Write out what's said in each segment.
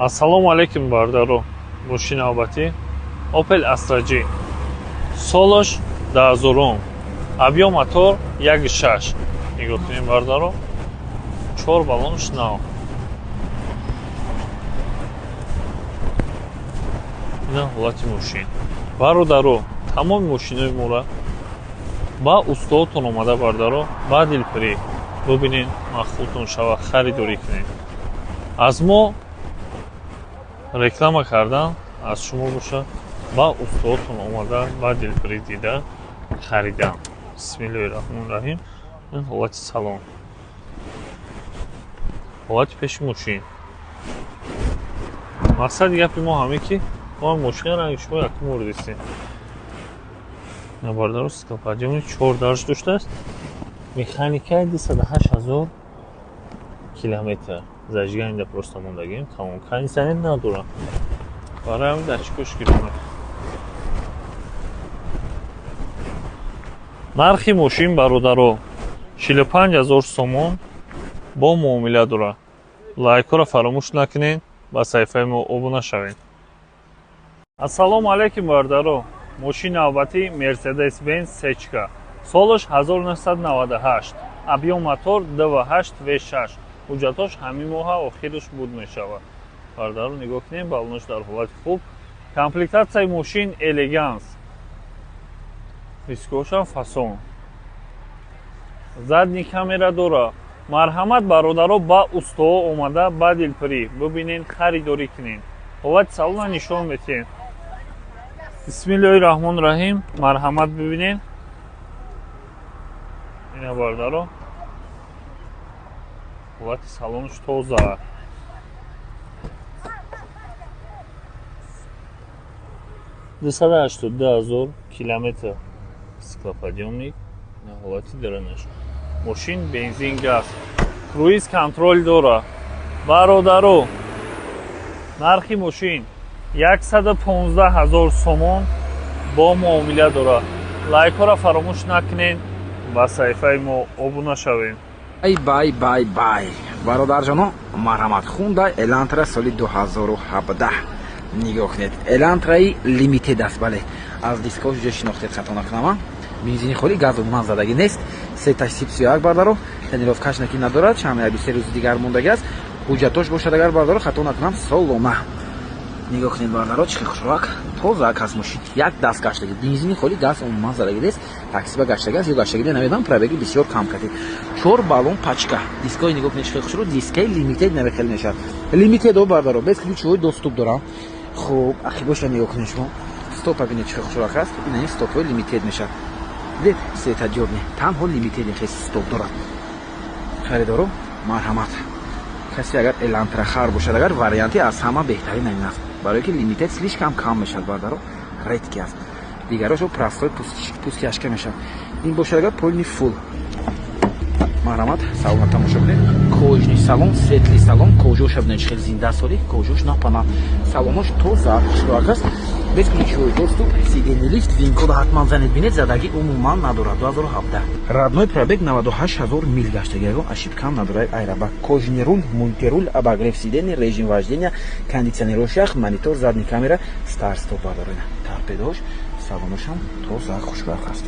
Ассалому алайкум, бародаро. Мошини навбатӣ Opel Astra G. Солаш 2000. Объем мотор 1.6. Нигоҳ кунем, бародаро. 4 баллонш нав. Ина ҳолати мошин. Бародаро, тамоми мошинои мора ба устоотон омада, бародаро, ба дилпурӣ бибинед, махсултон шава, харидорӣ кунед. Аз мо реклама кардан аз шумо боша, ба устоотон омада, ба дилпурӣ дида харидан. Бисмиллоҳи раҳмони раҳим. Ин ҳолати салон, ҳолати пеши мошин. Мақсади гапи мо ҳаме ки мо мошина ранги шумо якум мурдистем. Бародаро, стеклоподъёмник 4 дарж доштааст. Механикаи 208 000 километр. Зажигание просто мондагим, тамом. Кондиционер надорам. Барои ҳамин датчикош гирона. Нархи мошин, бародаро, 45 000 сомон бо муомила дорад. Лайкҳоро фаромӯш накунед, ба саҳифаи мо обуна шавед. Ассалому алайкум, бародаро. Мошини навбатӣ Mercedes Benz Сечка. Солаш 1998. Объем мотор 2.8 V6. Ҳуҷҷатош ҳамин моҳа охираш буд мешавад. Бародаро, нигоҳ кунем, баллонош дар ҳолати хуб. Комплектатсияи мошин элеганс. Дискошам фасон. Задний камера дора. Марҳамат, бародаро, ба устоҳо омада, ба дилпурӣ бибинед, харидорӣ кунед. Ҳолати салона нишон метиҳем. Бисмиллоҳи раҳмони раҳим. Марҳамат, бибинед. Ина, бародаро, ҳолати салонаш тоза. 282 000 километр. Стеклоподъёмник, ина ҳолати дарунаш. Мошин бензин, газ. Круиз контроль дора. Бародаро, нархи мошин 115 000 сомон бо муомила дорад. Лайкҳоро фаромӯш накунед, ба саҳифаи мо обуна шавед. Бай, бай, бай, бай, бародарҷоно, марҳамат, Хундай Элантра соли 2017. Нигоҳ кунед, Элантраи лимитед аст. Бале, аз дискош ҷо шинохтед, хато накунам. Бензини холи, газ умуман задагӣ нест. Сеташ сипсиёак, бардаро, тонировкаш наки надорад, чанд як 2-3 рӯзи дигар мондагӣ аст. Ҳуҷҷатош бошад агар, бардаро, хато накунам, солона. Нигоҳ кунед, бардаро, чӣ хушрӯак, тозаак аст мошин, як даст гаштагӣ, бензини холи, газ умуман задагӣ нест. Таксиба гаштагӣ аст ё гаштагӣ намедонам, пробеги бисёр кам кардед. Чор баллон пачка, дискои нигоҳ кунед, чӣ хушрӯ, дискаи лимитед навехел мешавад. Лимитед о, бардаро, бесключевой доступ дорам. Хуб, ақибоша нигоҳ кунед шумо, стопа бинед, чӣ хушрӯак аст. Ина стопҳои лимитед мешавад, дид, светодиодный, танҳо лимитед хел стоп дорад. Харидоро, марҳамат, касе агар Элантра хар бошад агар, варианти аз ҳама беҳтарин ин аст, барое ки лимитед слишком кам мешавад, бардаро, редкий аст. Дигарошо простой пустяшка мешавад. Ин бошад агар полный фулл. Марҳамат, салона тамошо кунед, кожаный салон, светлый салон, кожоша бинед, хеле зинда соли кожош напана, салонош тоза, хушрӯак аст. Бесключевой доступ, сиденье лифт, вин-кода ҳатман занед, бинед, задагӣ умуман надорад. 2017, родной пробег 98 000 мил гаштаги, ягон ошибкам надорад. Айраба, кожаный руль, мультируль, обогрев сиденья, режим вождения, кондиционер, ях, монитор, задний камера, старт стоп бардорина, торпедош, салоношам тоза, хушрӯак аст.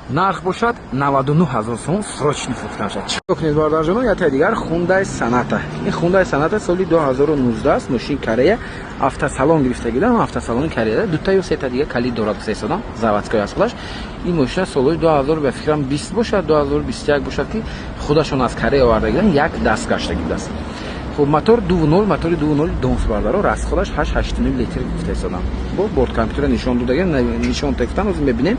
Нарх бошад 99 000 сомон, срочно фурӯхта мешавад. Чӣ кунед, бародарҷоно, яте дигар Хундай Саната. Ин Хундай Саната соли 2019 аст. Мошин Корея, автосалон гирифтагидан, автосалони Корея, дута ё сета дига калид дорад, сесодам, заводской аст худаш. Ин мошина солҳои 2000, ба фикрам, 20 бошад, 2021 бошад, ки худашон аз Корея овардагидан, як даст гаштагидаст. Хуб, мотор 2.0, мотори 2.0 донс, бардаро, расходаш 8, 8.5 литр гуфта истодам. Бо борт компютера нишон додагем, нишон тефтан, ҳозир мебинем.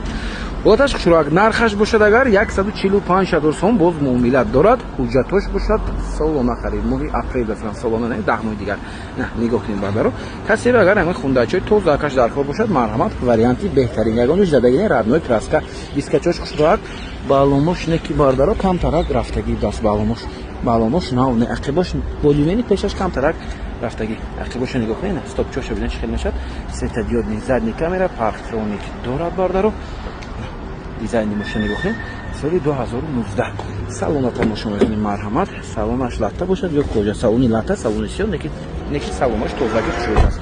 Ҳолаташ хушрӯак. Нархаш бошад агар 145 000 сом, боз муомилат дорад. Ҳуҷҷатош бошад солона харид, моҳи апрел бафирам, солона не, 10 моҳи дигар. На, нигоҳ кунед, бардаро, касе агар ҳамин хундачои тозаакаш дар кор бошад, марҳамат, варианти беҳтарин, ягонаш задагӣ, родной краска, дискачош хушрӯак, баллонош не ки, бардаро, камтарак рафтагӣ даст, баллонош нав не, ақибош болюмени, пешаш камтарак рафтагӣ. Ақибоша нигоҳ кунед, стопчоша бинед, чӣ хел мешавад. Светодиодный, задний камера, парктроник дорад, бардаро. Дизайни мошина нигоҳ кунед, соли 2019. Салона тамошо мекунем, марҳамат, салонаш латта бошад ё кожа, салони латта, салони сиёҳ, лекин Неки салонаш тозаги, хушрӯ аст.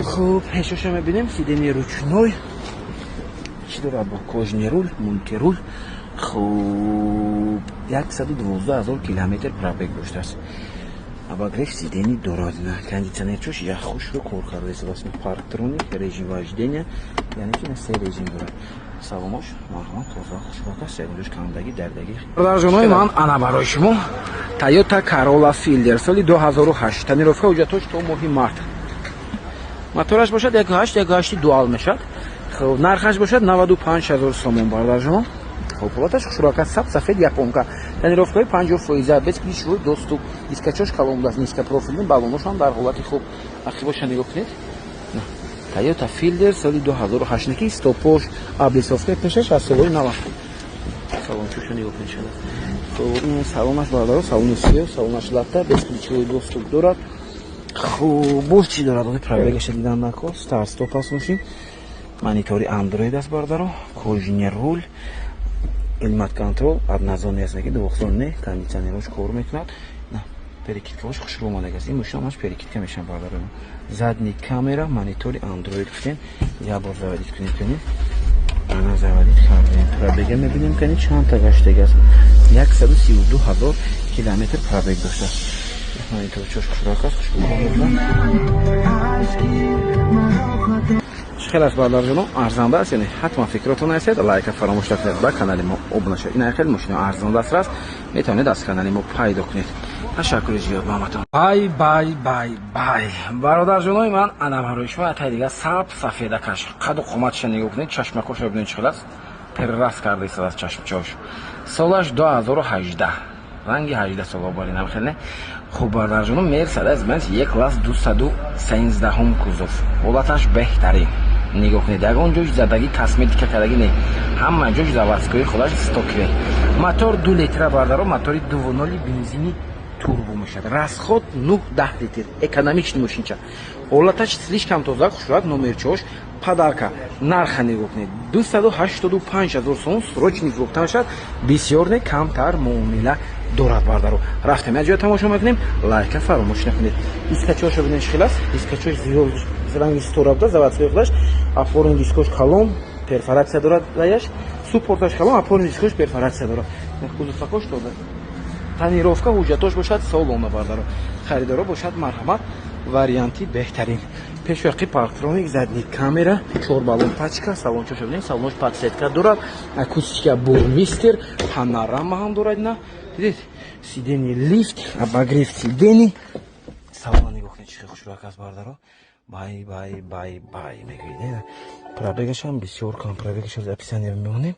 Хуб, пешоша мебинем, сиденье ручной чӣ дорад, бо кожаный руль, мультируль. Хуб, 112 000 километр пробег доштааст. Обогрев сидений дорад, кондитсионерчош як хушрӯ кор кардааст. Парктроник, режим вождения, яъне ки на се режим дорад. Саломош, марҳамат, тоза, хушрӯк аст, ягонҷош кандагӣ, дардагӣ. Бародарҷонои ман, ана барои шумо Тойота Corolla Fielder соли 2008, тонировка, ҳуҷҷатош то моҳи март. Мотораш бошад 1.8, 1.8 дуал мешавад. Хуб, нархаш бошад 95 ҳазор сомон, бародарҷонон. Хуб, ҳолаташ хушрӯк аст, саб сафед, японка, тонировкаи 50%, бесключевой доступ, дискачош калон будааст, низкопрофильный, баллоношам дар ҳолати хуб. Ақибоша нигоҳ кунед. Тойота Fielder соли 2008, неки стопош, облицовкаи пешаш аз солҳои нав. Салончоша нигоҳ кунед шуда. Хуб, ин салонаш, бародаро, салони сиёҳ, салонаш латта, бесключевой доступ дорад. Хуб, боз чӣ дорад? Ои пробегаша дидан нако. Старт стоп аст мошин, монитори Андроид аст, бародаро, кожаный руль, климат контроль однозонный аст, неки двухзонный, кондитсионерош кор мекунад. Перекидкаош хушрӯ омадагӣ аст. Ин мошина ҳамаш перекидка мешавад, бародаро. Задний камера, монитори Андроид гуфтем. Як бор заводить кунед, кунед. Ана, заводить кардем. Пробега мебинем, кани чандта гаштаги аст. 132 000 километр пробег доштааст. Мониторчош хушрӯк аст, хушрӯ кор мекунад. Чӣ хел аст, бародарҷоно, арзанда аст? Яъне ҳатман фикротон ҳастед, лайка фаромӯш накунед, ба канали мо обуна шавед. Ина хел мошино арзон дастрас метавонед аз канали мо пайдо кунед. Ташаккури зиёд маҳматон. Бай бай бай бай, бародарҷонои ман, ана барои шумо ятай дига саб сафедакаш. Қаду қоматша нигоҳ кунед, чашмакоша бибинед, чӣ хел аст, перрас карда истодааст чашмчош. Солаш 2018, ранги 18 сола баринам хел не. Хуб, бародарҷоно, Мерседес Бенз Е класс, 213-ум кузов, ҳолаташ беҳтарин. Нигоҳ кунед, ягон ҷош задагӣ, косметика кардагӣ не, ҳама ҷош заводской худаш, стоковый. Мотор 2 литра, бардаро, мотори дувоноли бензини турбо мешавад. Расход 9-10 литр, экономичный мошинча. Ҳолаташ слишком тоза, хушрӯак, номерчош подарка. Нарха нигоҳ кунед, 285 000 сомон, срочный фурӯхта мешавад, бисёр не, камтар муомила дорад, бардаро. Рафтем, як ҷоя тамошо мекунем, лайка фаромӯш накунед. Дискачоша бинед, чӣ хел аст, дискачош ранги ситора буда, заводской худаш. Опорный дискош калон, перфорация дорад, даяш суппорташ калон, опорный дискош перфорация дорад. Кузовакош тоза, тонировка, ҳуҷҷатош бошад солона, бардаро. Харидоро бошад, марҳамат, варианти беҳтарин. Пешвақи парктроник, задний камера, чор баллон пачка. Салончоша бинед, салонош подсветка дорад, акустика Бурмистер, панорама ҳам дорад. На, дидед, сиденье лифт, обогрев сидений. Салона нигоҳ кунед, чӣ хел хушрӯак аст, бардаро. Бай бай бай бай мегӯед. Пробегашам бисёр кам, пробегаша описание мемонем.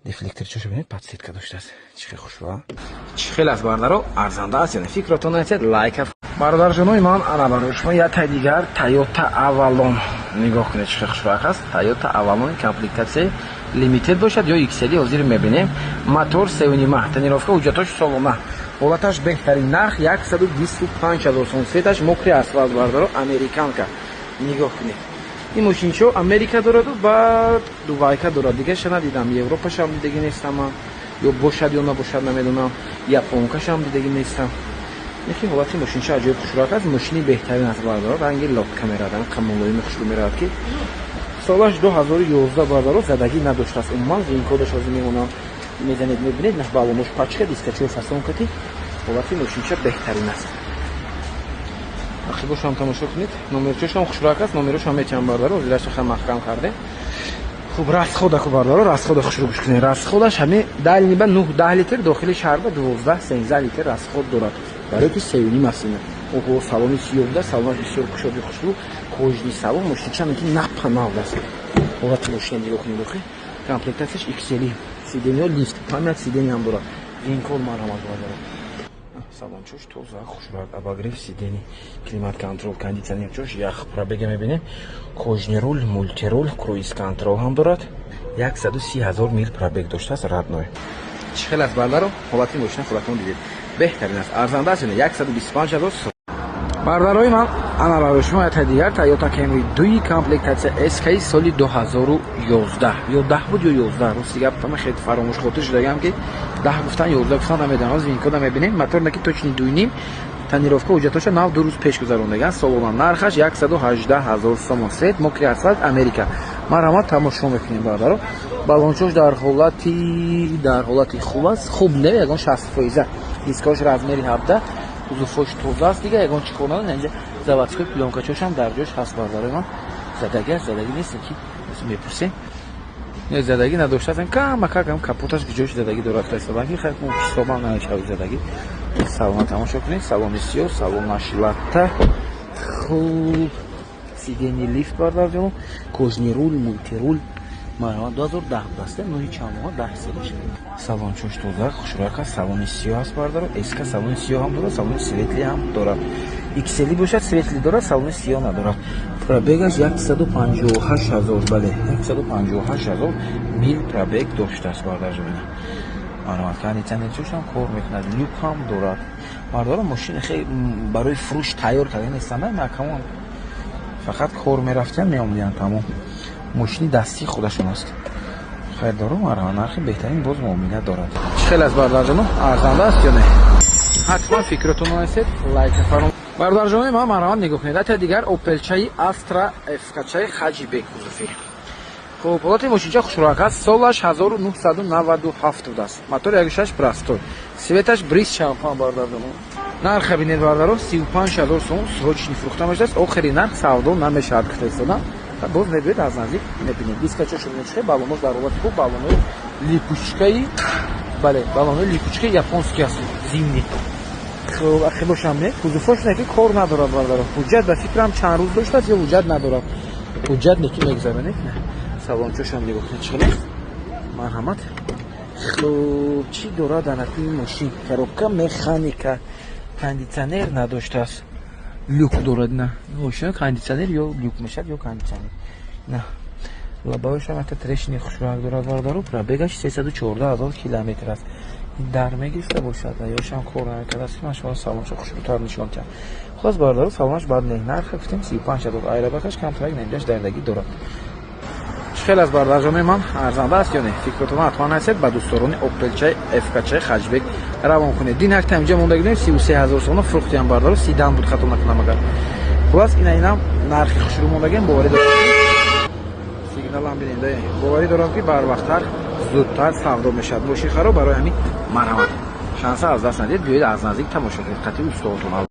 Дефлекторчоша бинед, подсветка доштааст, чӣ хел хушрӯа. Чӣ хел аст, бардаро, арзанда аст? Яъне фикротон ҳастед, лайка. Бародарҷонои ман, ана барои шумо яктай дигар Тойота Авалон. Нигоҳ кунед, чӣ хел хушрӯак аст. Тойота Авалон, комплектатсияи Limited бошад ё XL, ҳозир мебинем. Мотор сеюнима, тонировка, ҳуҷҷатош солона, ҳолаташ беҳтарин. Нарх 125 000 сом. Цветаш мокрый асфалт, бардаро, американка. Нигоҳ кунед, ин мошинчо Америка дораду ба дубайка дорад, дигаша надидам. Европашам дидагӣ нестам, ё бошад ё набошад, намедонам. Японкашам дидагӣ нестам. Неки ҳолати мошинча аҷоиб хушрӯак аст, мошини беҳтарин аст, бардаро. Ранги лодка меравад, мулоими хушрӯ меравад, ки солаш 2011, бардаро, задагӣ надоштааст умуман. ВИН-кодаш ҳозир мемонам, мезанед, мебинед. На, баллонош пачка, дискачои фасонкати, ҳолати мошинча беҳтарин аст. Ақибошам тамошо кунед, номерчошам хушрӯак аст, номерошам метиҳам, бардаро, ҳозираша маҳкам кардем. Хуб, расхода ку, бардаро, расхода хушрӯ гӯш кунед. Расходаш ҳами дальний ба 9-10 литр, дохили шаҳр ба 12-13 литр расход дорад, барои ки сеюним аст ина. Оҳо, салони сиёҳ буда, салонаш бисёр кушоди, хушрӯ, кожаный салон. Мошинча ки напа нав аст. Ҳолати мошина нигоҳ кунед охи. Комплектатсияш XL, сиденьо лифт, память сиденье ҳам дорад. ВИН-код, марҳамат, бардаро. Салончош тоза, хушрӯак, обогрев сидений, климат контроль, кондитсионерчош ях. Пробега мебинем, кожаный руль, мультируль, круиз контроль ҳам дорад. 130 000 мил пробег доштааст, родной. Чӣ хел аст, бардаро, ҳолати мошина худатон дидед, беҳтарин аст. Арзанда аст, 125 000. Бардарои ман, ана барои шумо якта дигар Тойота Camry дуи, комплектатсия SK, соли 2011 ё 10 буд ё 11, рости гап ама хеле фаромӯшхотир шудагам, ки 10 гуфтан, 11 гуфтан, намедонам. Ҳозир ВИН-кода мебинем. Мотор наки точный дуйним, Тонировка, ҳуҷҷатоша нав 2 рӯз пеш гузарондаган. Салона, нархаш 118 ҳазор сомон. Свет, мокрый асфальт, Америка. Марҳамат, тамошо мекунем, бародаро. Балончош дар ҳолати хуб аст, хуб не, ягон 60%. Дискош размери 17, кузовош тоза аст, дига ягон чӣ кор надорад. Инҷа заводской плёнкачошам дар ҷош ҳаст, бародарои ман. Задагӣ аст, задагӣ нест, ки мепурсем. Не, задагӣ надоштааст, камакакам капоташ ҷош задагӣ дорад, ки ҳисобам намешавад задагӣ. Салона тамошо кунед, салони сиёҳ, салонаш латта. Хуб, сиденье лифт, бародарҷон, кожаный руль, мультируль. Марҳамат, 2010 будаст, ноҳи чанд моҳ, 10 солаш. Салончош тоза, хушрак аст, салони сиёҳ аст, бародаро. Эска салони сиёҳ ҳам дорад, салони светлый ҳам дорад. XL бошад, светлый дорад, салони сиёҳ надорад. Пробегаш 158 ҳазор, бале, 158 ҳазор мил пробег доштааст, бародарҷон. Марҳамат, кондитсионерчошам кор мекунад, люк ҳам дорад. Бародаро, мошини хеле барои фурӯш тайёр карда нестанд, макамон фақат кор мерафтиян, меомадиян, тамом. Мошини дастии худашон аст. Хайрдоро, марҳамат, нархи беҳтарин, боз муомила дорад. Чӣ хел аст, бародарҷоно, арзанда аст ё не? Ҳатман фикротонро нависед, лайка фаро. Бародарҷонои ман, марҳамат, нигоҳ кунед, ата дигар Опелчаи Астра ФКчаи хэтчбек кузови. Хуб, ҳолати мошинча хушрӯак аст. Солаш 1997 будааст, мотор 1.6 простой, цветаш бриз шампан. Бародарҷоно, нарха бинед, бародаро, 35 ҳазор сомон срочный фурӯхта мешудааст. Охири нарх, савдо намешавад, гуфта истодан. Боз мебиёд, аз наздик мебинед. Дискачошо бинед, балонош дар ҳолати хуб, балонои липучкаи, бале, балонои липучкаи японский аст, зимний. Хуб, ахилошам не, кузовош не, ки кор надорад, бародаро. Ҳуҷҷат ба фикрам чанд рӯз доштааст ё ҳуҷҷат надорад. Ҳуҷҷат неки мегузаронед. Салончошам нигоҳ кунед, чӣ хел аст. Марҳамат. Хуб, чӣ дорад анаки мошин? Коробка механика, кондитсионер надоштааст, люк дорад. На, мошина кондитсионер ё люк мешавад, ё кондитсионер. На, лобовойшам ята трещини хушрӯак дорад, бародаро. Пробегаш 314 ҳазор километр аст. Дар мегирифта бошад ёшам кор намекардааст, ки ман шумо салонша хушрӯтар нишон диҳам. Хулос, бародаро, салонаш бад не. Нарха гуфтем 35 ҳазор, айрабакаш камтарак, намҷаш дардагӣ дорад. Чӣ хел аст, бародарҷонои ман, арзанда аст ё не? Фикротонро ҳатман нависед, ба дӯстдорони Опелчаи ФКчаи хэтчбек равон кунед. Дин якта инҷа монда будем, 33 ҳазор сомона фурӯхтиям, бародаро, седан буд, хато накунам агар. Хулас, ина инам нархи хушрӯ мондагем. Боварӣ дорам, сигналам бинед, боварӣ дорам, ки барвақттар, зудтар савдо мешавад мошинхаро. Барои ҳамин, марҳамат, шанса аз даст надиҳед, биёед, аз наздик тамошо кунед, қатъи устодотон.